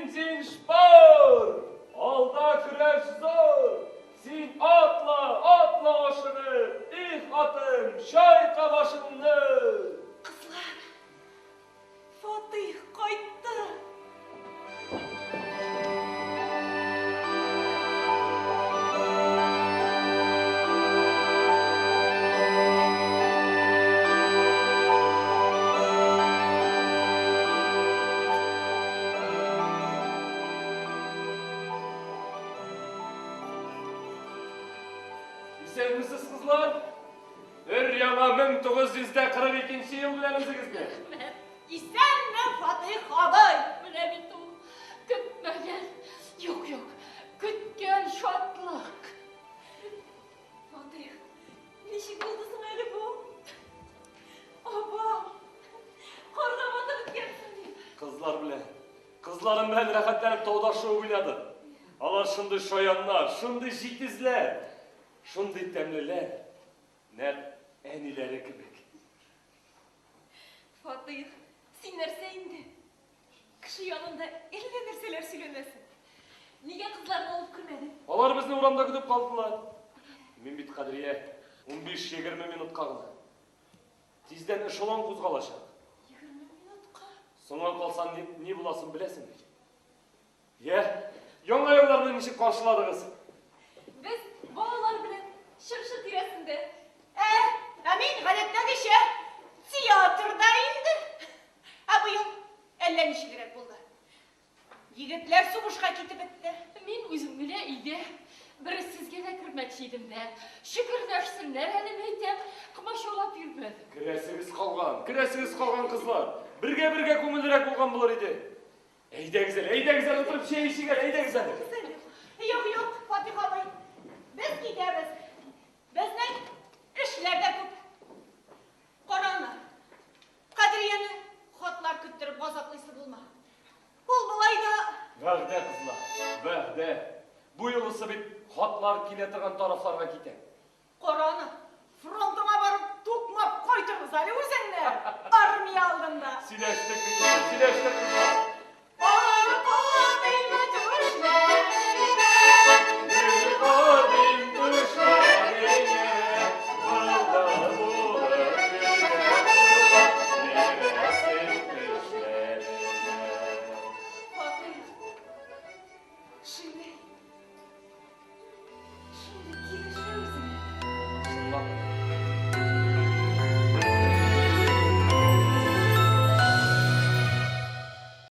Син, син шпор! Алда көрәш зур! Син атла, атла ашыгып, Их, атым, чайка башыңны! Кызлар, Фатыйх кайтты! Исәнмесез, кызлар! Өр яңа 1942 ел белән үзегезне! Рәхмәт! Исәнме, Фатыйх абый! Менә бит ул көтмәгән, юк, юк, көткән шатлык. Фатыйх, ничек булды соң әле бу? Апам, карга батып беткәнсең бит. Кызлар белән, кызларым белән рәхәтләнеп тауда шуып уйнадык. Алар шундый шаяннар, шундый җитезләр, шундый тәмлеләр, нәкъ әниләре кебек. Фатыйх, син нәрсә инде? Кеше янында әллә нәрсәләр сөйләнәсең. Нигә кызларны алып кермәдең? Алар безне урамда көтеп калдылар. Мин бит, Кадрия, 15-20 минутка гына. Тиздән эшелон кузгалачак. 20 минутка? Соңга калсан ни, ни буласын беләсең бит. Йә, Яңа елларны ничек каршыладыгыз? Без балалар белән чыршы тирәсендә. Ә, ә мин гадәттәгечә театрда инде. Ә быел әллә ничегрәк булды. Егетләр сугышка китеп бетте. Мин үзем генә өйдә. Бер сезгә дә кермәкче идем дә. Шөкерләшсеннәр әле, мәйтәм, комачаулап йөрмәдем. Керәсегез калган, керәсегез калган, кызлар. Бергә-бергә күңеллерәк булган булыр иде. Әйдәгез әле, әйдәгез әле, утырып чәй эчик әле, әйдәгез әле. Юк, юк, Фатих абый, без китәбез. Безнең эшләр дә күп. Кара аны, Кадрияне хатлар көттереп газаплыйсы булма. Ул болай да... Вәгъдә, кызлар, вәгъдә. Бу юлысы бит хатлар килә торган тарафларга китә. Кара аны, фронтыңа барып тукмап кайтырбыз әле үзеңне, армия алдында. Сөйләштек бит инде, сөйләштек, кызлар.